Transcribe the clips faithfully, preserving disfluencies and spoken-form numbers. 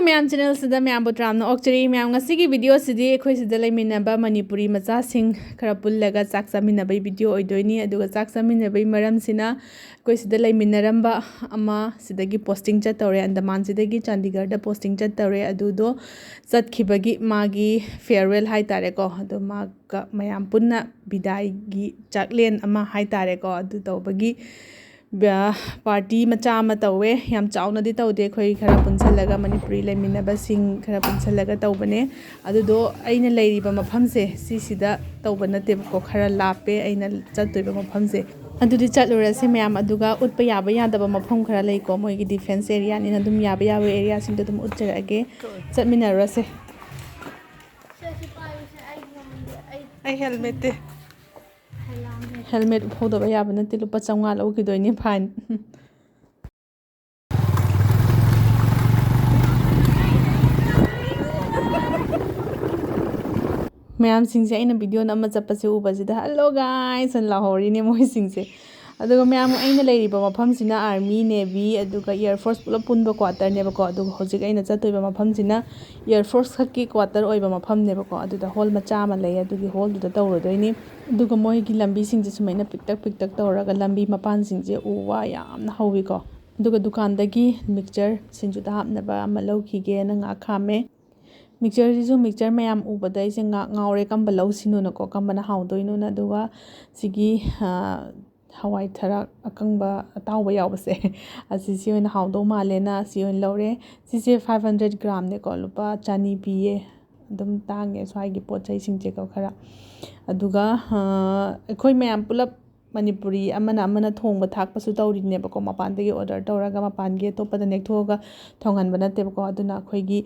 ꯃꯌꯥꯝ, ꯆꯦꯅꯦꯜꯁꯤꯗ ꯃꯌꯥꯝꯕꯨ ꯇꯔꯥꯝꯅ ꯑꯣꯛꯆꯔꯤ꯫ ꯃꯌꯥꯝ, ꯉꯁꯤꯒꯤ ꯚꯤꯗꯤꯑꯣꯁꯤꯗꯤ ꯑꯩꯈꯣꯏ ꯁꯤꯗ ꯂꯩꯃꯤꯟꯅꯕ ꯃꯅꯤꯄꯨꯔꯤ ꯃꯆꯥꯁꯤꯡ ꯈꯔ ꯄꯨꯜꯂꯒ ꯆꯥꯛ ꯆꯥꯃꯤꯟꯅꯕꯒꯤ ꯚꯤꯗꯤꯑꯣ ꯑꯣꯏꯗꯣꯏꯅꯤ꯫ ꯑꯗꯨꯒ ꯆꯥꯛ ꯆꯥꯃꯤꯟꯅꯕꯒꯤ ꯃꯔꯝꯁꯤꯅ ꯑꯩꯈꯣꯏ ꯁꯤꯗ ꯂꯩꯃꯤꯟꯅꯔꯝꯕ ꯑꯃ ꯁꯤꯗꯒꯤ ꯄꯣꯁꯇꯤꯡ ꯆꯠꯇꯧꯔꯦ, ꯑꯟꯗꯃꯥꯟꯁꯤꯗꯒꯤ ꯆꯥꯟꯗꯤꯒꯔꯗ ꯄꯣꯁꯇꯤꯡ ꯆꯠꯇꯧꯔꯦ꯫ ꯑꯗꯨꯗꯣ ꯆꯠꯈꯤꯕꯒꯤ ꯃꯥꯒꯤ ꯐꯤꯌꯔꯋꯦꯜ ꯍꯥꯏꯇꯥꯔꯦꯀꯣ, ꯑꯗꯣ ꯃꯥꯒ ꯃꯌꯥꯝ ꯄꯨꯟꯅ ꯕꯤꯗꯥꯏꯒꯤ ꯆꯥꯛꯂꯦꯟ ꯑꯃ ꯍꯥꯏꯇꯥꯔꯦꯀꯣ, ꯑꯗꯨ ꯇꯧꯕꯒꯤ ꯕ-, ꯄꯥꯔꯇꯤ ꯃꯆꯥ ꯑꯃ ꯇꯧꯋꯦ꯫ ꯌꯥꯝ ꯆꯥꯎꯅꯗꯤ ꯇꯧꯗꯦ, ꯑꯩꯈꯣꯏ ꯈꯔ ꯄꯨꯟꯁꯜꯂꯒ, ꯃꯅꯤꯄꯨꯔꯤ ꯂꯩꯃꯤꯟꯅꯕꯁꯤꯡ ꯈꯔ ꯄꯨꯟꯁꯜꯂꯒ ꯇꯧꯕꯅꯦ꯫ ꯑꯗꯨꯗꯣ ꯑꯩꯅ ꯂꯩꯔꯤꯕ ꯃꯐꯝꯁꯦ ꯁꯤꯁꯤꯗ ꯇꯧꯕ ꯅꯠꯇꯦꯕꯀꯣ, ꯈꯔ ꯂꯥꯞꯄꯦ ꯑꯩꯅ ꯆꯠꯇꯣꯏꯕ ꯃꯐꯝꯁꯦ꯫ ꯑꯗꯨꯗꯤ ꯆꯠꯂꯨꯔꯁꯦ ꯃꯌꯥꯝ, ꯑꯗꯨꯒ ꯎꯠꯄ ꯌꯥꯕ ꯌꯥꯗꯕ ꯃꯐꯝ ꯈꯔ ꯂꯩꯀꯣ, ꯃꯣꯏꯒꯤ ꯗꯤꯐꯦꯟꯁ ꯑꯦꯔꯤꯌꯥꯅꯤꯅ ꯑꯗꯨꯝ ꯌꯥꯕ ꯌꯥꯕ ꯑꯦꯔꯤꯌꯥꯁꯤꯡꯗꯣ ꯑꯗꯨꯝ ꯎꯠꯆꯔꯛꯑꯒꯦ꯫ ꯆꯠꯃꯤꯟꯅꯔꯨꯔꯁꯦ꯫ ꯑꯩ ꯍꯦꯜꯃꯦꯠꯇꯤ꯫ ꯍꯦꯜꯃꯦꯠ ꯎꯞꯍꯧꯗꯕ ꯌꯥꯕ ꯅꯠꯇꯦ, ꯂꯨꯄꯥ ꯆꯥꯝꯃꯉꯥ ꯂꯧꯈꯤꯗꯣꯏꯅꯦ ꯐꯥꯏꯟ꯫ ꯃꯌꯥꯝꯁꯤꯡꯁꯦ ꯑꯩꯅ ꯚꯤꯗꯤꯑꯣ ꯅꯝꯃ ꯆꯠꯄꯁꯦ ꯎꯕꯁꯤꯗ "Hello guys" ꯑꯅ ꯂꯥꯎꯍꯧꯔꯤꯅꯦ ꯃꯣꯏꯁꯤꯡꯁꯦ꯫ ꯑꯗꯨꯒ ꯃꯌꯥꯝ, ꯑꯩꯅ ꯂꯩꯔꯤꯕ ꯃꯐꯝꯁꯤꯅ ꯑꯥꯔꯃꯤ, ꯅꯦꯚꯤ, ꯑꯗꯨꯒ ꯏꯌꯔ ꯐꯣꯔꯁ ꯄꯨꯂꯞ ꯄꯨꯟꯕ ꯀ꯭ꯋꯥꯇꯔꯅꯦꯕꯀꯣ꯫ ꯑꯗꯨꯒ ꯍꯧꯖꯤꯛ ꯑꯩꯅ ꯆꯠꯇꯣꯏꯕ ꯃꯐꯝꯁꯤꯅ ꯏꯌꯔ ꯐꯣꯔꯁ ꯈꯛꯀꯤ ꯀ꯭ꯋꯥꯇꯔ ꯑꯣꯏꯕ ꯃꯐꯝꯅꯦꯕꯀꯣ꯫ ꯑꯗꯨꯗ ꯍꯣꯜ ꯃꯆꯥ ꯑꯃ ꯂꯩ, ꯑꯗꯨꯒꯤ ꯍꯣꯜꯗꯨꯗ ꯇꯧꯔꯨꯗꯣꯏꯅꯤ꯫ ꯑꯗꯨꯒ ꯃꯣꯏꯒꯤ ꯂꯝꯕꯤꯁꯤꯡꯁꯦ ꯁꯨꯃꯥꯏꯅ ꯄꯤꯛꯇꯛ ꯄꯤꯛꯇꯛ ꯇꯧꯔꯒ ꯂꯝꯕꯤ ꯃꯄꯥꯟꯁꯤꯡꯁꯦ ꯎ ꯋꯥ ꯌꯥꯝꯅ ꯍꯧꯋꯤꯀꯣ꯫ ꯑꯗꯨꯒ ꯗꯨꯀꯥꯟꯗꯒꯤ ꯃꯤꯛꯆꯔ ꯁꯤꯡꯖꯨꯗ ꯍꯥꯞꯅꯕ ꯑꯃ ꯂꯧꯈꯤꯒꯦꯅ ꯉꯥꯏꯍꯥꯛ ꯈꯥꯝꯃꯦ꯫ ꯃꯤꯛꯆꯔꯁꯤꯁꯨ, ꯃꯤꯛꯆꯔ ꯃꯌꯥꯝ ꯎꯕꯗ ꯑꯩꯁꯦ ꯉꯥꯛ ꯉꯥꯎꯔꯦ, ꯀꯝꯕ ꯂꯧꯁꯤꯅꯣꯅꯀꯣ, ꯀꯝꯕꯅ ꯍꯥꯎꯗꯣꯏꯅꯣꯅ꯫ ꯑꯗꯨꯒ ꯁꯤꯒꯤ, ꯑ, ꯍꯋꯥꯏ ꯊꯔꯥꯛ ꯑꯀꯪꯕ ꯑꯇꯥꯎꯕ ꯌꯥꯎꯕꯁꯦ, ꯑꯁꯤ, ꯁꯤ ꯑꯣꯏꯅ ꯍꯥꯎꯗꯧ ꯃꯥꯜꯂꯦꯅ ꯁꯤ ꯑꯣꯏꯅ ꯂꯧꯔꯦ꯫ ꯁꯤꯁꯦ five hundred gram ꯅꯦꯀꯣ, ꯂꯨꯄꯥ ꯆꯅꯤ ꯄꯤꯌꯦ꯫ ꯑꯗꯨꯝ ꯇꯥꯡꯉꯦ ꯁ꯭ꯋꯥꯏꯒꯤ ꯄꯣꯠ ꯆꯩꯁꯤꯡꯁꯦꯀꯣ ꯈꯔ꯫ ꯑꯗꯨꯒ, ꯑ, ꯑꯩꯈꯣꯏ ꯃꯌꯥꯝ ꯄꯨꯂꯞ ꯃꯅꯤꯄꯨꯔꯤ ꯑꯃꯅ ꯑꯃꯅ ꯊꯣꯡꯕ ꯊꯥꯛꯄꯁꯨ ꯇꯧꯔꯤꯅꯦꯕꯀꯣ, ꯃꯄꯥꯟꯗꯒꯤ ꯑꯣꯔꯗꯔ ꯇꯧꯔꯒ ꯃꯄꯥꯟꯒꯤ ꯑꯇꯣꯞꯄꯗ ꯅꯦꯛꯊꯣꯛꯑꯒ ꯊꯣꯡꯍꯟꯕ ꯅꯠꯇꯦꯕꯀꯣ꯫ ꯑꯗꯨꯅ ꯑꯩꯈꯣꯏꯒꯤ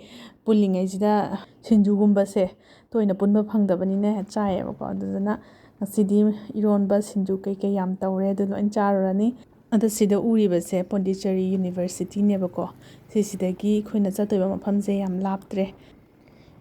ꯄꯨꯜꯂꯤꯉꯩꯁꯤꯗ ꯁꯤꯡꯖꯨꯒꯨꯝꯕꯁꯦ ꯇꯣꯏꯅ ꯄꯨꯟꯕ ꯐꯪꯗꯕꯅꯤꯅ ꯆꯥꯏꯌꯦꯕꯀꯣ꯫ ꯑꯗꯨꯗꯨꯅ ꯉꯁꯤꯗꯤ ꯏꯔꯣꯟꯕ, ꯁꯤꯡꯖꯨ ꯀꯩꯀꯩ ꯌꯥꯝ ꯇꯧꯔꯦ, ꯑꯗꯨ ꯂꯣꯏ ꯆꯥꯔꯨꯔꯅꯤ꯫ ꯑꯗꯣ ꯁꯤꯗ ꯎꯔꯤꯕꯁꯦ ꯄꯣꯟꯗꯤꯆꯦꯔꯤ ꯌꯨꯅꯤꯚꯔꯁꯤꯇꯤꯅꯦꯕꯀꯣ꯫ ꯁꯤꯁꯤꯗꯒꯤ ꯑꯩꯈꯣꯏꯅ ꯆꯠꯇꯣꯏꯕ ꯃꯐꯝꯁꯦ ꯌꯥꯝ ꯂꯥꯞꯇ꯭ꯔꯦ꯫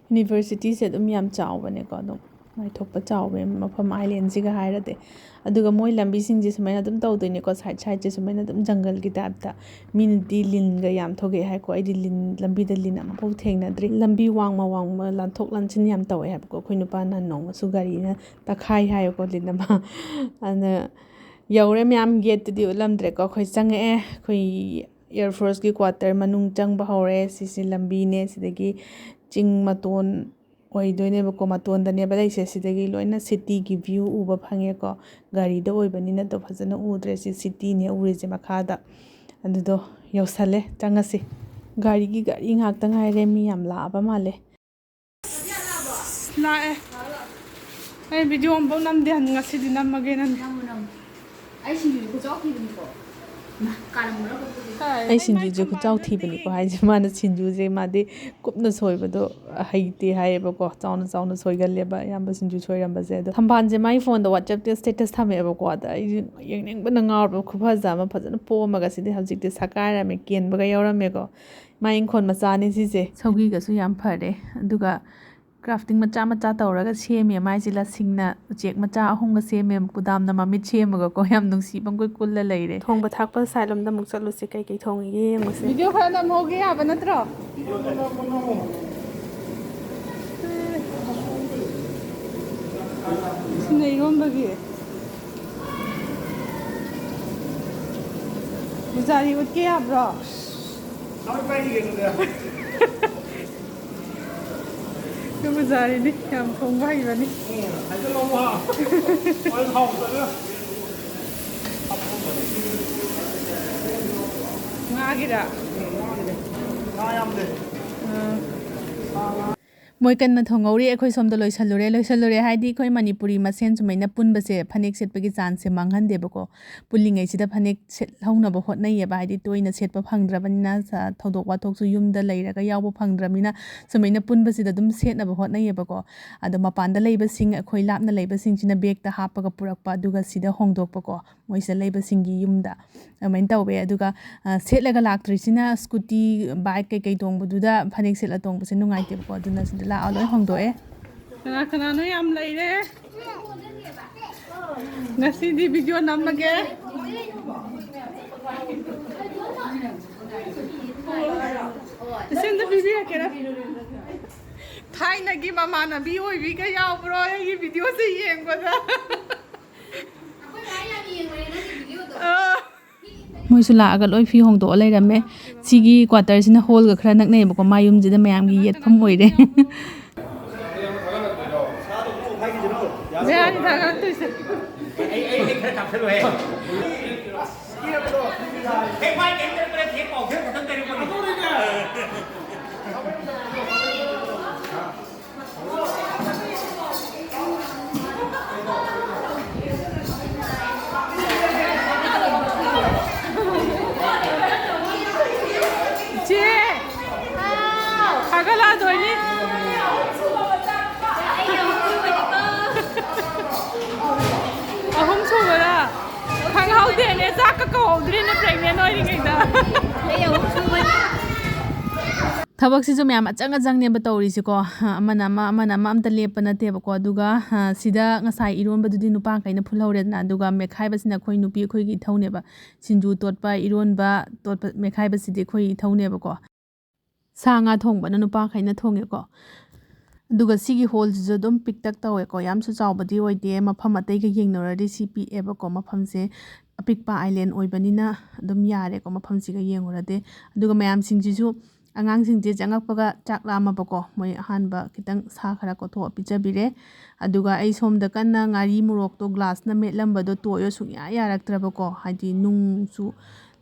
ꯌꯨꯅꯤꯚꯔꯁꯤꯇꯤꯁꯦ ꯑꯗꯨꯝ ꯌꯥꯝ ꯆꯥꯎꯕꯅꯦꯀꯣ꯫ ꯑꯗꯨꯝ ꯅꯨꯡꯉꯥꯏꯊꯣꯛꯄ ꯆꯥꯎꯕ ꯃꯐꯝ islandꯁꯤꯒ ꯍꯥꯏꯔꯗꯤ꯫ ꯑꯗꯨꯒ ꯃꯣꯏ ꯂꯝꯕꯤꯁꯤꯡꯁꯦ ꯁꯨꯃꯥꯏꯅ ꯑꯗꯨꯝ ꯇꯧꯗꯣꯏꯅꯦꯀꯣ, side sideꯁꯦ ꯁꯨꯃꯥꯏꯅ ꯑꯗꯨꯝ ꯖꯪꯒꯜꯒꯤ typeꯇ꯫ ꯃꯤꯅꯗꯤ ꯂꯤꯟꯒ ꯌꯥꯝ ꯊꯣꯛꯑꯦ ꯍꯥꯏꯀꯣ, ꯑꯩꯗꯤ ꯂꯤꯟ, ꯂꯝꯕꯤꯗ ꯂꯤꯟ ꯑꯃꯐꯥꯎ ꯊꯦꯡꯅꯗ꯭ꯔꯤ꯫ ꯂꯝꯕꯤ ꯋꯥꯡꯃ ꯋꯥꯡꯃ ꯂꯥꯟꯊꯣꯛ ꯂꯥꯟꯁꯤꯟ ꯌꯥꯝ ꯇꯧꯋꯦ ꯍꯥꯏꯕꯀꯣ꯫ ꯑꯩꯈꯣꯏ ꯅꯨꯄꯥꯅ ꯅꯣꯡꯃꯁꯨ ꯒꯥꯔꯤꯅ ꯇꯛꯈꯥꯏ ꯍꯥꯏꯌꯦꯀꯣ, ꯂꯤꯟ ꯑꯃ꯫ ꯑꯗꯨꯅ ꯌꯧꯔꯦ ꯃꯌꯥꯝ, gateꯇꯨꯗꯤ ꯎꯠꯂꯝꯗ꯭ꯔꯦꯀꯣ꯫ ꯑꯩꯈꯣꯏ ꯆꯪꯉꯛꯑꯦ, ꯑꯩꯈꯣꯏ Air Forceꯀꯤ quarter ꯃꯅꯨꯡ ꯆꯪꯕ ꯍꯧꯔꯦ꯫ ꯁꯤꯁꯤ ꯂꯝꯕꯤꯅꯦ, ꯁꯤꯗꯒꯤ ꯆꯤꯡ ꯃꯇꯣꯟ ꯑꯣꯏꯗꯣꯏꯅꯦꯕꯀꯣ, ꯃꯇꯣꯟꯗꯅꯦꯕ ꯂꯩꯁꯦ꯫ ꯁꯤꯗꯒꯤ ꯂꯣꯏꯅ cityꯒꯤ view ꯎꯕ ꯐꯪꯉꯦꯀꯣ꯫ ꯒꯥꯔꯤꯗ ꯑꯣꯏꯕꯅꯤꯅ ꯑꯗꯣ ꯐꯖꯅ ꯎꯗ꯭ꯔꯦ꯫ ꯁꯤ cityꯅꯦ ꯎꯔꯤꯁꯦ ꯃꯈꯥꯗ꯫ ꯑꯗꯨꯗꯣ ꯌꯧꯁꯜꯂꯦ, ꯆꯪꯉꯁꯤ꯫ ꯒꯥꯔꯤꯒꯤ ꯒꯥꯔꯤ ꯉꯥꯛꯇ ꯉꯥꯏꯔꯦ, ꯃꯤ ꯌꯥꯝ ꯂꯥꯛꯑꯕ ꯃꯥꯜꯂꯦ꯫ ꯂꯥꯛꯑꯦ꯫ ꯑꯩ video ꯑꯃꯐꯥꯎ ꯅꯝꯗꯦ, ꯉꯁꯤꯗꯤ ꯅꯝꯃꯒꯦ ꯅꯪ꯫ ꯅꯝꯃꯨ, ꯅꯝꯃꯨ꯫ ꯑꯩ ꯁꯤꯡꯖꯨꯁꯦ ꯈꯨꯆꯥꯎ ꯊꯤꯕꯅꯤꯀꯣ꯫ ꯃꯥ, ꯀꯥꯔꯝꯕ꯭ꯔꯥ ꯈꯪꯄꯣꯠꯇꯦ꯫ ꯑꯩ ꯁꯤꯡꯖꯨꯁꯦ ꯈꯨꯆꯥꯎ ꯊꯤꯕꯅꯤꯀꯣ ꯍꯥꯏꯁꯦ, ꯃꯥꯅ ꯁꯤꯡꯖꯨꯁꯦ ꯃꯥꯗꯤ ꯀꯨꯞꯅ ꯁꯣꯏꯕꯗꯣ ꯍꯩꯇꯦ ꯍꯥꯏꯌꯦꯕꯀꯣ, ꯆꯥꯎꯅ ꯆꯥꯎꯅ ꯁꯣꯏꯒꯜꯂꯦꯕ꯫ ꯑꯌꯥꯝꯕ ꯁꯤꯡꯖꯨ ꯁꯣꯏꯔꯝꯕꯁꯦ꯫ ꯑꯗꯣ ꯊꯝꯕꯥꯜꯁꯦ ꯃꯥꯒꯤ phoneꯗ WhatsAppꯇ status ꯊꯝꯃꯛꯑꯦꯕꯀꯣ, ꯑꯗ ꯑꯩꯁꯦ ꯌꯦꯡꯅꯤꯡꯕꯅ ꯉꯥꯎꯔꯕ, ꯈꯨꯐꯖ ꯑꯃ ꯐꯖꯅ ꯄꯣꯝꯃꯒ꯫ ꯁꯤꯗꯤ ꯍꯧꯖꯤꯛꯇꯤ ꯁꯛꯀꯥꯏꯔꯝꯃꯦ, ꯀꯦꯟꯕꯒ ꯌꯧꯔꯝꯃꯦꯀꯣ꯫ ꯃꯥ ꯏꯪꯈꯣꯜ ꯃꯆꯥꯅꯦ ꯁꯤꯁꯦ꯫ ꯁꯧꯒꯤꯒꯁꯨ ꯌꯥꯝ ꯐꯔꯦ꯫ ꯑꯗꯨꯒ crafting ꯃꯆꯥ ꯃꯆꯥ ꯇꯧꯔꯒ ꯁꯦꯝꯃꯦ꯫ ꯃꯥꯏꯁꯦ ꯂꯁꯤꯡꯅ ꯎꯆꯦꯛ ꯃꯆꯥ ꯑꯍꯨꯝꯒ ꯁꯦꯝꯃꯦ, ꯀꯨꯗꯥꯝꯅ ꯃꯃꯤꯠ ꯁꯦꯝꯃꯒꯀꯣ꯫ ꯌꯥꯝ ꯅꯨꯡꯁꯤ, ꯄꯪꯀꯨꯜ ꯀꯨꯜꯂ ꯂꯩꯔꯦ꯫ ꯊꯣꯡꯕ ꯊꯥꯛꯄ side ꯂꯣꯝꯗ ꯑꯃꯨꯛ ꯆꯠꯂꯨꯁꯤ, ꯀꯩꯀꯩ ꯊꯣꯡꯉꯤꯒꯦ ꯌꯦꯡꯉꯨꯁꯦ꯫ Video ꯈꯔ ꯅꯝꯍꯧꯒꯦ ꯌꯥꯕ ꯅꯠꯇ꯭ꯔꯣ? ꯁꯤꯅ ꯏꯔꯣꯟꯕꯒꯤ꯫ ꯄꯨꯖꯥꯔꯤ ꯎꯠꯀꯦ ꯌꯥꯕ꯭ꯔꯣ? ꯄꯨꯖꯥꯔꯤꯅꯤ, ꯌꯥꯝ ꯊꯣꯡꯕ ꯍꯩꯕꯅꯤ꯫ ꯉꯥꯒꯤꯔ? ꯃꯣꯏ ꯀꯟꯅ ꯊꯣꯡꯍꯧꯔꯤ, ꯑꯩꯈꯣꯏ ꯁꯣꯝꯗ ꯂꯣꯏꯁꯜꯂꯨꯔꯦ꯫ ꯂꯣꯏꯁꯜꯂꯨꯔꯦ ꯍꯥꯏꯗꯤ, ꯑꯩꯈꯣꯏ ꯃꯅꯤꯄꯨꯔꯤ ꯃꯁꯦꯟ ꯁꯨꯃꯥꯏꯅ ꯄꯨꯟꯕꯁꯦ ꯐꯅꯦꯛ ꯁꯦꯠꯄꯒꯤ chanceꯁꯦ ꯃꯥꯡꯍꯟꯗꯦꯕꯀꯣ꯫ ꯄꯨꯜꯂꯤꯉꯩꯁꯤꯗ ꯐꯅꯦꯛ ꯁꯦꯠꯍꯧꯅꯕ ꯍꯣꯠꯅꯩꯌꯦꯕ, ꯍꯥꯏꯗꯤ ꯇꯣꯏꯅ ꯁꯦꯠꯄ ꯐꯪꯗ꯭ꯔꯕꯅꯤꯅ꯫ ꯊꯧꯗꯣꯛ ꯋꯥꯊꯣꯛꯁꯨ ꯌꯨꯝꯗ ꯂꯩꯔꯒ ꯌꯥꯎꯕ ꯐꯪꯗ꯭ꯔꯕꯅꯤꯅ, ꯁꯨꯃꯥꯏꯅ ꯄꯨꯟꯕꯁꯤꯗ ꯑꯗꯨꯝ ꯁꯦꯠꯅꯕ ꯍꯣꯠꯅꯩꯌꯦꯕꯀꯣ꯫ ꯑꯗꯣ ꯃꯄꯥꯟꯗ ꯂꯩꯕꯁꯤꯡ, ꯑꯩꯈꯣꯏ ꯂꯥꯞꯅ ꯂꯩꯕꯁꯤꯡꯁꯤꯅ bagꯇ ꯍꯥꯞꯄꯒ ꯄꯨꯔꯛꯄ, ꯑꯗꯨꯒ ꯁꯤꯗ ꯍꯣꯡꯗꯣꯛꯄꯀꯣ, ꯃꯣꯏꯁꯤꯗ ꯂꯩꯕꯁꯤꯡꯒꯤ ꯌꯨꯝꯗ꯫ ꯑꯗꯨꯃꯥꯏꯅ ꯇꯧꯋꯦ꯫ ꯑꯗꯨꯒ ꯁꯦꯠꯂꯒ ꯂꯥꯛꯇ꯭ꯔꯤꯁꯤꯅ, scooty, bike ꯀꯩꯀꯩ ꯇꯣꯡꯕꯗꯨꯗ ꯐꯅꯦꯛ ꯁꯦꯠꯂ ꯇꯣꯡꯕꯁꯦ ꯅꯨꯡꯉꯥꯏꯇꯦꯕꯀꯣ꯫ ꯑꯗꯨꯅ ꯁꯤꯗ ꯂꯥꯛꯑ ꯂꯣꯏ ꯍꯣꯡꯗꯣꯛꯑꯦ꯫ ꯀꯅꯥ ꯀꯅꯥꯅꯣ ꯌꯥꯝ ꯂꯩꯔꯦ꯫ ꯉꯁꯤꯗꯤ ꯚꯤꯗꯤꯑꯣ ꯅꯝꯃꯒꯦ꯫ ꯏꯁꯤꯡꯗ ꯄꯤꯕꯤꯔꯛꯀꯦꯔꯥ? ꯊꯥꯏꯅꯒꯤ ꯃꯃꯥꯟꯅꯕꯤ ꯑꯣꯏꯕꯤꯒ ꯌꯥꯎꯕ꯭ꯔꯣ ꯑꯩꯒꯤ ꯚꯤꯗꯤꯑꯣꯁꯦ ꯌꯦꯡꯕꯗ? ꯑꯥ꯫ ꯃꯣꯏꯁꯨ ꯂꯥꯛꯑꯒ ꯂꯣꯏ ꯐꯤ ꯍꯣꯡꯗꯣꯛꯑ ꯂꯩꯔꯝꯃꯦ꯫ ꯁꯤꯒꯤ ꯀ꯭ꯋꯥꯇꯔꯁꯤꯅ ꯍꯣꯜꯒ ꯈꯔ ꯅꯛꯅꯩꯌꯦꯕꯀꯣ, ꯃꯥ ꯌꯨꯝꯁꯤꯗ ꯃꯌꯥꯝꯒꯤ ꯌꯦꯠꯐꯝ ꯑꯣꯏꯔꯦ꯫ ꯕꯦꯔꯥꯅꯤ ꯊꯥꯒꯠꯂꯛꯇꯣꯏꯁꯦ꯫ ꯏꯆꯦ! ꯊꯥꯒꯠꯂꯛꯑꯗꯣꯏꯅꯤ꯫ ꯑꯍꯨꯝ ꯁꯨꯕꯗ ꯈꯪꯍꯧꯗꯦꯅꯦ, ꯆꯥꯛꯀ ꯀꯧꯍꯧꯗ꯭ꯔꯦꯅꯦ pregnant ꯑꯣꯏꯔꯤꯉꯩꯗ꯫ ꯊꯕꯛꯁꯤꯁꯨ ꯃꯌꯥꯝ ꯑꯆꯪ ꯑꯆꯪꯅꯦꯕ ꯇꯧꯔꯤꯁꯤꯀꯣ꯫ ꯑꯃꯅ ꯑꯃ, ꯑꯃꯅ ꯑꯃ, ꯑꯝꯇ ꯂꯦꯞꯄ ꯅꯠꯇꯦꯕꯀꯣ꯫ ꯑꯗꯨꯒ, ꯑ, ꯁꯤꯗ ꯉꯁꯥꯏ ꯏꯔꯣꯟꯕꯗꯨꯗꯤ ꯅꯨꯄꯥꯈꯩꯅ ꯐꯨꯜꯍꯧꯔꯦꯗꯅ, ꯑꯗꯨꯒ ꯃꯦꯠꯈꯥꯏꯕꯁꯤꯅ ꯑꯩꯈꯣꯏ ꯅꯨꯄꯤ ꯑꯩꯈꯣꯏꯒꯤ ꯏꯊꯧꯅꯦꯕ꯫ ꯁꯤꯡꯖꯨ ꯇꯣꯠꯄ, ꯏꯔꯣꯟꯕ ꯇꯣꯠꯄ, ꯃꯦꯠꯈꯥꯏꯕꯁꯤꯗꯤ ꯑꯩꯈꯣꯏ ꯏꯊꯧꯅꯦꯕꯀꯣ꯫ ꯁꯥ ꯉꯥ ꯊꯣꯡꯕꯅ ꯅꯨꯄꯥꯈꯩꯅ ꯊꯣꯡꯉꯦꯀꯣ꯫ ꯑꯗꯨꯒ ꯁꯤꯒꯤ ꯍꯣꯜꯁꯤꯁꯨ ꯑꯗꯨꯝ ꯄꯤꯛꯇꯛ ꯇꯧꯋꯦꯀꯣ, ꯌꯥꯝꯁꯨ ꯆꯥꯎꯕꯗꯤ ꯑꯣꯏꯗꯦ꯫ ꯃꯐꯝ ꯑꯇꯩꯒ ꯌꯦꯡꯅꯔꯨꯔꯗꯤ ꯁꯤ ꯄꯤꯛꯑꯦꯕꯀꯣ, ꯃꯐꯝꯁꯦ ꯑꯄꯤꯛꯄ ꯑꯥꯏꯂꯦꯟ ꯑꯣꯏꯕꯅꯤꯅ ꯑꯗꯨꯝ ꯌꯥꯔꯦꯀꯣ, ꯃꯐꯝꯁꯤꯒ ꯌꯦꯡꯉꯨꯔꯗꯤ꯫ ꯑꯗꯨꯒ ꯃꯌꯥꯝꯁꯤꯡꯁꯤꯁꯨ, ꯑꯉꯥꯡꯁꯤꯡꯁꯦ ꯆꯪꯉꯛꯄꯒ ꯆꯥꯛ ꯂꯥꯝꯃꯕꯀꯣ, ꯃꯣꯏ ꯑꯍꯥꯟꯕ ꯈꯤꯇꯪ ꯁꯥ ꯈꯔ ꯀꯣꯊꯣꯛꯑ ꯄꯤꯖꯕꯤꯔꯦ꯫ ꯑꯗꯨꯒ ꯑꯩ ꯁꯣꯝꯗ ꯀꯟꯅ ꯉꯥꯔꯤ ꯃꯣꯔꯣꯛꯇꯣ ꯒ꯭ꯂꯥꯁꯅ ꯃꯦꯠꯂꯝꯕꯗꯣ ꯇꯣꯏꯌꯣ ꯁꯨꯡꯌꯥ ꯌꯥꯔꯛꯇ꯭ꯔꯕꯀꯣ, ꯍꯥꯏꯗꯤ ꯅꯨꯡꯁꯨ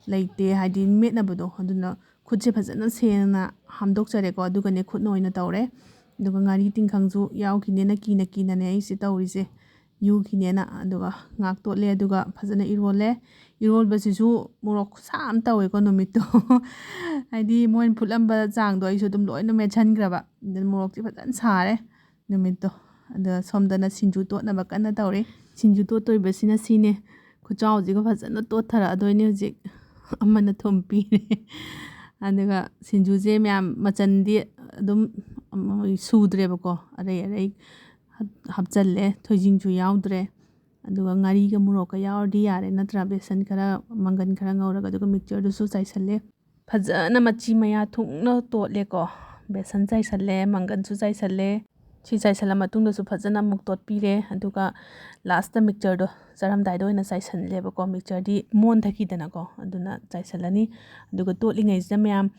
ꯂꯩꯇꯦ, ꯍꯥꯏꯗꯤ ꯃꯦꯠꯅꯕꯗꯣ, ꯑꯗꯨꯅ ꯈꯨꯠꯁꯦ ꯐꯖꯅ ꯁꯦꯡꯅ ꯍꯥꯝꯗꯣꯛꯆꯔꯦꯀꯣ, ꯑꯗꯨꯒꯅꯦ ꯈꯨꯠꯅ ꯑꯣꯏꯅ ꯇꯧꯔꯦ꯫ ꯑꯗꯨꯒ ꯉꯥꯔꯤ ꯇꯤꯡꯈꯪꯁꯨ ꯌꯥꯎꯈꯤꯅꯦꯅ ꯀꯤꯅ ꯀꯤꯅꯅꯦ ꯑꯩꯁꯦ ꯇꯧꯔꯤꯁꯦ, ꯌꯨꯈꯤꯅꯦꯅ꯫ ꯑꯗꯨꯒ ꯉꯥꯛ ꯇꯣꯠꯂꯦ, ꯑꯗꯨꯒ ꯐꯖꯅ ꯏꯔꯣꯜꯂꯦ꯫ ꯏꯔꯣꯜꯕꯁꯤꯁꯨ ꯃꯣꯔꯣꯛ ꯈꯨꯁꯥ ꯑꯃ ꯇꯧꯋꯦꯀꯣ ꯅꯨꯃꯤꯠꯇꯣ꯫ ꯍꯥꯏꯗꯤ ꯃꯣꯏꯅ ꯐꯨꯠꯂꯝꯕ ꯆꯥꯡꯗꯣ ꯑꯩꯁꯨ ꯑꯗꯨꯝ ꯂꯣꯏꯅ ꯃꯦꯠꯁꯟꯈ꯭ꯔꯕ꯫ ꯑꯗꯨꯅ ꯃꯣꯔꯣꯛꯁꯦ ꯐꯖꯅ ꯁꯥꯔꯦ ꯅꯨꯃꯤꯠꯇꯣ꯫ ꯑꯗ ꯁꯣꯝꯗꯅ ꯁꯤꯡꯖꯨ ꯇꯣꯠꯅꯕ ꯀꯟꯅ ꯇꯧꯔꯤ꯫ ꯁꯤꯡꯖꯨ ꯇꯣꯠꯇꯣꯏꯕꯁꯤꯅ ꯁꯤꯅꯦ꯫ ꯈꯨꯆꯥꯎꯁꯤꯒ ꯐꯖꯅ ꯇꯣꯠꯊꯔꯛꯑꯗꯣꯏꯅꯦ ꯍꯧꯖꯤꯛ꯫ ꯑꯃꯅ ꯊꯨꯝ ꯄꯤꯔꯦ꯫ ꯑꯗꯨꯒ ꯁꯤꯡꯖꯨꯁꯦ ꯃꯌꯥꯝ ꯃꯆꯟꯗꯤ ꯑꯗꯨꯝ ꯁꯨꯗ꯭ꯔꯦꯕꯀꯣ꯫ ꯑꯔꯩ ꯑꯔꯩ ꯍꯥꯞꯆꯜꯂꯦ꯫ ꯊꯣꯏꯗꯤꯡꯁꯨ ꯌꯥꯎꯗ꯭ꯔꯦ꯫ ꯑꯗꯨꯒ ꯉꯥꯔꯤꯒ ꯃꯣꯔꯣꯛꯀ ꯌꯥꯎꯔꯗꯤ ꯌꯥꯔꯦ, ꯅꯠꯇ꯭ꯔꯥ? ꯕꯦꯁꯟ ꯈꯔ, ꯃꯪꯒꯟ ꯈꯔ ꯉꯧꯔꯒ, ꯑꯗꯨꯒ ꯃꯤꯛꯆꯔꯗꯨꯁꯨ ꯆꯥꯏꯁꯜꯂꯦ꯫ ꯐꯖꯅ ꯃꯆꯤ ꯃꯌꯥ ꯊꯨꯡꯅ ꯇꯣꯠꯂꯦꯀꯣ꯫ ꯕꯦꯁꯟ ꯆꯥꯏꯁꯜꯂꯦ, ꯃꯪꯒꯟꯁꯨ ꯆꯥꯏꯁꯜꯂꯦ꯫ ꯁꯤ ꯆꯥꯏꯁꯜꯂ ꯃꯇꯨꯡꯗꯁꯨ ꯐꯖꯅ ꯑꯃꯨꯛ ꯇꯣꯠꯄꯤꯔꯦ꯫ ꯑꯗꯨꯒ ꯂꯥꯁꯇ ꯃꯤꯛꯆꯔꯗꯣ ꯆꯥꯔꯝꯗꯥꯏꯗ ꯑꯣꯏꯅ ꯆꯥꯏꯁꯜꯂꯦꯕꯀꯣ꯫ ꯃꯤꯛꯆꯔꯗꯤ ꯃꯣꯟꯊꯈꯤꯗꯅꯀꯣ, ꯑꯗꯨꯅ ꯆꯥꯏꯁꯜꯂꯅꯤ꯫ ꯑꯗꯨꯒ ꯇꯣꯠꯂꯤꯉꯩꯁꯤꯗ ꯃꯌꯥꯝ,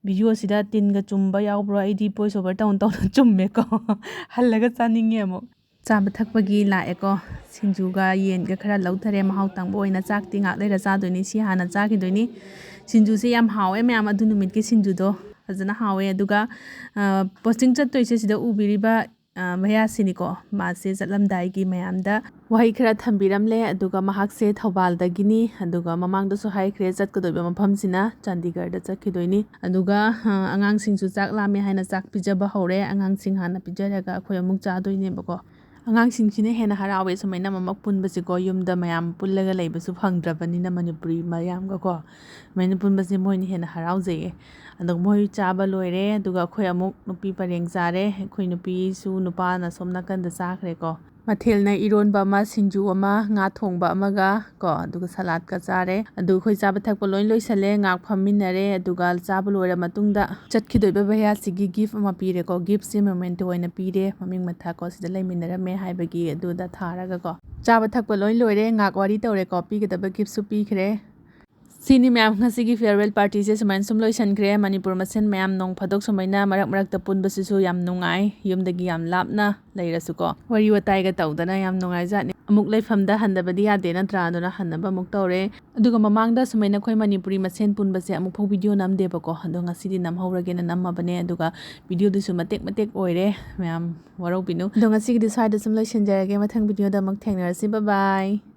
ꯚꯤꯗꯤꯑꯣꯁꯤꯗ ꯇꯤꯟꯒ ꯆꯨꯝꯕ ꯌꯥꯎꯕ꯭ꯔꯣ? ꯑꯩꯗꯤ ꯚꯣꯏꯁ ꯑꯣꯚꯔ ꯇꯧꯅ ꯇꯧꯅ ꯆꯨꯝꯃꯦꯀꯣ꯫ ꯍꯜꯂꯒ ꯆꯥꯅꯤꯡꯉꯦ ꯑꯃꯨꯛ꯫ ꯆꯥꯕ ꯊꯛꯄꯒꯤ ꯂꯥꯛꯑꯦꯀꯣ꯫ ꯁꯤꯡꯖꯨꯒ ꯌꯦꯟꯒ ꯈꯔ ꯂꯧꯊꯔꯦ꯫ ꯃꯍꯥꯎ ꯇꯪꯕ ꯑꯣꯏꯅ ꯆꯥꯛꯇꯤ ꯉꯥꯛ ꯂꯩꯔ ꯆꯥꯗꯣꯏꯅꯤ꯫ ꯁꯤ ꯍꯥꯟꯅ ꯆꯥꯈꯤꯗꯣꯏꯅꯤ꯫ ꯁꯤꯡꯖꯨꯁꯦ ꯌꯥꯝ ꯍꯥꯎꯋꯦ ꯃꯌꯥꯝ꯫ ꯑꯗꯨ ꯅꯨꯃꯤꯠꯀꯤ ꯁꯤꯡꯖꯨꯗꯣ ꯐꯖꯅ ꯍꯥꯎꯋꯦ꯫ ꯑꯗꯨꯒ, ꯑ, ꯄꯣꯁꯇꯤꯡ ꯆꯠꯇꯣꯏꯁꯦ ꯁꯤꯗ ꯎꯕꯤꯔꯤꯕ, ꯑ, ꯚꯩꯌꯥꯁꯤꯅꯤꯀꯣ꯫ ꯃꯥꯁꯦ ꯆꯠꯂꯝꯗꯥꯏꯒꯤ ꯃꯌꯥꯝꯗ ꯋꯥꯍꯩ ꯈꯔ ꯊꯝꯕꯤꯔꯝꯂꯦ꯫ ꯑꯗꯨꯒ ꯃꯍꯥꯛꯁꯦ ꯊꯧꯕꯥꯜꯗꯒꯤꯅꯤ꯫ ꯑꯗꯨꯒ ꯃꯃꯥꯡꯗꯁꯨ ꯍꯥꯏꯈ꯭ꯔꯦ, ꯆꯠꯀꯗꯣꯏꯕ ꯃꯐꯝꯁꯤꯅ ꯆꯥꯟꯗꯤꯒꯔꯗ ꯆꯠꯈꯤꯗꯣꯏꯅꯤ꯫ ꯑꯗꯨꯒ, ꯑ, ꯑꯉꯥꯡꯁꯤꯡꯁꯨ ꯆꯥꯛ ꯂꯥꯝꯃꯦ ꯍꯥꯏꯅ ꯆꯥꯛ ꯄꯤꯖꯕ ꯍꯧꯔꯦ꯫ ꯑꯉꯥꯡꯁꯤꯡ ꯍꯥꯟꯅ ꯄꯤꯖꯔꯒ ꯑꯩꯈꯣꯏ ꯑꯃꯨꯛ ꯆꯥꯗꯣꯏꯅꯦꯕꯀꯣ꯫ ꯑꯉꯥꯡꯁꯤꯡꯁꯤꯅ ꯍꯦꯟꯅ ꯍꯔꯥꯎꯋꯦ ꯁꯨꯃꯥꯏꯅ ꯑꯃꯃꯛ ꯄꯨꯟꯕꯁꯦꯀꯣ꯫ ꯌꯨꯝꯗ ꯃꯌꯥꯝ ꯄꯨꯜꯂꯒ ꯂꯩꯕꯁꯨ ꯐꯪꯗ꯭ꯔꯕꯅꯤꯅ, ꯃꯅꯤꯄꯨꯔꯤ ꯃꯌꯥꯝꯒꯀꯣ꯫ ꯁꯨꯃꯥꯏꯅ ꯄꯨꯟꯕꯁꯦ ꯃꯣꯏꯅ ꯍꯦꯟꯅ ꯍꯔꯥꯎꯖꯩꯌꯦ꯫ ꯑꯗꯣ ꯃꯣꯏ ꯆꯥꯕ ꯂꯣꯏꯔꯦ꯫ ꯑꯗꯨꯒ ꯑꯩꯈꯣꯏ ꯑꯃꯨꯛ ꯅꯨꯄꯤ ꯄꯔꯦꯡ ꯆꯥꯔꯦ꯫ ꯑꯩꯈꯣꯏ ꯅꯨꯄꯤꯁꯨ ꯅꯨꯄꯥꯅ ꯁꯣꯝ ꯅꯥꯀꯟꯗ ꯆꯥꯈ꯭ꯔꯦꯀꯣ꯫ ꯃꯊꯦꯜꯅ ꯏꯔꯣꯟꯕ ꯑꯃ, ꯁꯤꯡꯖꯨ ꯑꯃ, ꯉꯥ ꯊꯣꯡꯕ ꯑꯃꯒ ꯀꯣ, ꯑꯗꯨꯒ ꯁꯂꯥꯗꯀ ꯆꯥꯔꯦ꯫ ꯑꯗꯨ ꯑꯩꯈꯣꯏ ꯆꯥꯕ ꯊꯛꯄ ꯂꯣꯏ ꯂꯣꯏꯁꯜꯂꯦ, ꯉꯥꯏꯍꯥꯛ ꯐꯝꯃꯤꯟꯅꯔꯦ꯫ ꯑꯗꯨꯒ ꯆꯥꯕ ꯂꯣꯏꯔ ꯃꯇꯨꯡꯗ ꯆꯠꯈꯤꯗꯣꯏꯕ ꯚꯩꯌꯥꯁꯤꯒꯤ ꯒꯤꯐ ꯑꯃ ꯄꯤꯔꯦꯀꯣ꯫ ꯒꯤꯐꯁꯦ ꯃꯦꯃꯦꯟꯇꯣ ꯑꯣꯏꯅ ꯄꯤꯔꯦ, ꯃꯃꯤꯡ ꯃꯊꯥꯀꯣ, ꯁꯤꯗ ꯂꯩꯃꯤꯟꯅꯔꯝꯃꯦ ꯍꯥꯏꯕꯒꯤ꯫ ꯑꯗꯨꯗ ꯊꯥꯔꯒꯀꯣ꯫ ꯆꯥꯕ ꯊꯛꯄ ꯂꯣꯏ ꯂꯣꯏꯔꯦ, ꯉꯥꯏꯍꯥꯛ ꯋꯥꯔꯤ ꯇꯧꯔꯦꯀꯣ, ꯄꯤꯒꯗꯕ ꯒꯤꯐꯁꯨ ꯄꯤꯈ꯭ꯔꯦ꯫ ꯁꯤꯅꯤ ꯃꯌꯥꯝ, ꯉꯁꯤꯒꯤ ꯐꯤꯌꯔꯋꯦꯜ ꯄꯥꯔꯇꯤꯁꯦ ꯁꯨꯃꯥꯏꯅ ꯁꯨꯝ ꯂꯣꯏꯁꯤꯟꯈ꯭ꯔꯦ꯫ ꯃꯅꯤꯄꯨꯔ ꯃꯁꯦꯟ ꯃꯌꯥꯝ ꯅꯣꯡ ꯐꯥꯗꯣꯛ ꯁꯨꯃꯥꯏꯅ ꯃꯔꯛ ꯃꯔꯛꯇ ꯄꯨꯟꯕꯁꯤꯁꯨ ꯌꯥꯝ ꯅꯨꯡꯉꯥꯏ, ꯌꯨꯝꯗꯒꯤ ꯌꯥꯝ ꯂꯥꯞꯅ ꯂꯩꯔꯁꯨꯀꯣ꯫ ꯋꯥꯔꯤ ꯋꯥꯇꯥꯏꯒ ꯇꯧꯗꯅ ꯌꯥꯝ ꯅꯨꯡꯉꯥꯏꯖꯥꯠꯅꯤ꯫ ꯑꯃꯨꯛ ꯂꯩꯐꯝꯗ ꯍꯟꯗꯕꯗꯤ ꯌꯥꯗꯦ ꯅꯠꯇ꯭ꯔꯥ? ꯑꯗꯨꯅ ꯍꯟꯅꯕ ꯑꯃꯨꯛ ꯇꯧꯔꯦ꯫ ꯑꯗꯨꯒ ꯃꯃꯥꯡꯗ ꯁꯨꯃꯥꯏꯅ ꯑꯩꯈꯣꯏ ꯃꯅꯤꯄꯨꯔꯤ ꯃꯁꯦꯟ ꯄꯨꯟꯕꯁꯦ ꯑꯃꯨꯛꯐꯥꯎ ꯚꯤꯗꯤꯑꯣ ꯅꯝꯗꯦꯕꯀꯣ꯫ ꯑꯗꯣ ꯉꯁꯤꯗꯤ ꯅꯝꯍꯧꯔꯒꯦꯅ ꯅꯝꯃꯕꯅꯦ꯫ ꯑꯗꯨꯒ ꯚꯤꯗꯤꯑꯣꯗꯨꯁꯨ ꯃꯇꯦꯛ ꯃꯇꯦꯛ ꯑꯣꯏꯔꯦ, ꯃꯌꯥꯝ ꯋꯥꯔꯧꯕꯤꯅꯨ꯫ ꯑꯗꯣ ꯉꯁꯤꯒꯤꯗꯤ ꯁ꯭ꯋꯥꯏꯗ ꯁꯨꯝ ꯂꯣꯏꯁꯤꯟꯖꯔꯒꯦ꯫ ꯃꯊꯪ ꯚꯤꯗꯤꯑꯣꯗ ꯑꯃꯨꯛ ꯊꯦꯡꯅꯔꯁꯤ꯫ Bye bye꯫